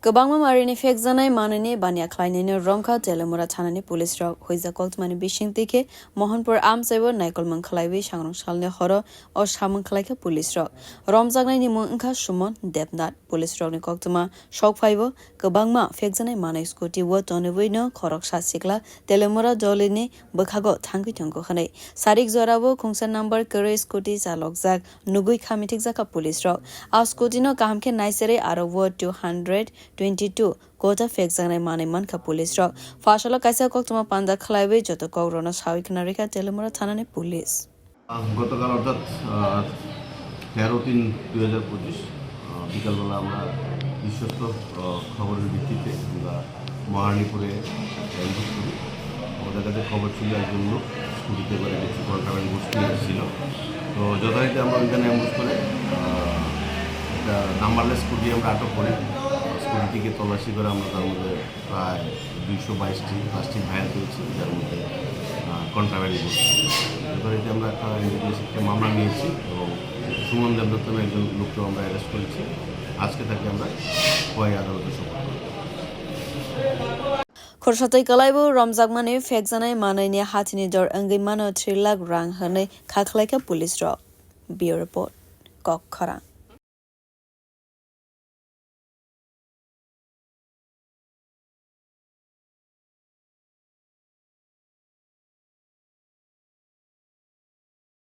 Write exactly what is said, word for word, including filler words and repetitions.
Kwbangma marini phekjanai manwini baniya khlainaino romkha Telemura thanani police rok. Huijak koktwmani bisingtwi khe Mohanpur amchaibo naikolmung khlaiwi sangrong salni horo o samung khlaikha police rok. Romjaknaini mung wngkha Suman Debnath. Police rokni koktwma sok phaibo kwbangma phekjanai manwi scooty o tonwiwino khoroksa sikla Telemura jolini bwkhago thangwi tongo hwnwi. Sarik jorao khungsa number kwrwi scooty chalokjak nugwi kha mithikjakha police rok. A scooty no kaham khe naiserwi aro o two hundred twenty two kota phekjaknai manwi mankha police rok. Pharsalo kaisa koktwma panda khlaiwi joto kok rokno sawi khna rikha Telemura thanani police. গতকাল অর্থাৎ তেরো তিন দুই হাজার পঁচিশ বিকালবেলা আমরা বিশ্বস্ত আহ, খবরের ভিত্তিতে আমরা মহারানীপুরে অ্যাম্বুশ করি। আমাদের কাছে খবর ছিল একজন লোক স্কুটিতে করে কিছু কন্ট্রাব্যান্ড গোষ্ঠী এসেছিল। তো যথারীতি আমরা ওইখানে অ্যাম্বুশ করে আহ, একটা নাম্বারলেস স্কুটি আমরা আটক করি। স্কুটিটিকে তল্লাশি করে আমরা তার মধ্যে প্রায় দুইশো বাইশটি প্লাস্টিক ভায়ার পেয়েছি, যার মধ্যে কন্ট্রাব্যান্ড গোষ্ঠী। যথারীতি আমরা একটা এনডিপিএস একটা মামলা নিয়েছি এবং সুমন দেবদত্ত নামে একজন লোককেও আমরা অ্যারেস্ট করেছি। আজকে তাকে আমরা খোয়াই আদালতে সোপর্দ করব। Khorsa twi kwlaibo romjakmani phekjanai manwini hathini dor wngwi mano three lakh rang hwnwi kha khlaikha police rok. Bureau Report, Kok Khorang.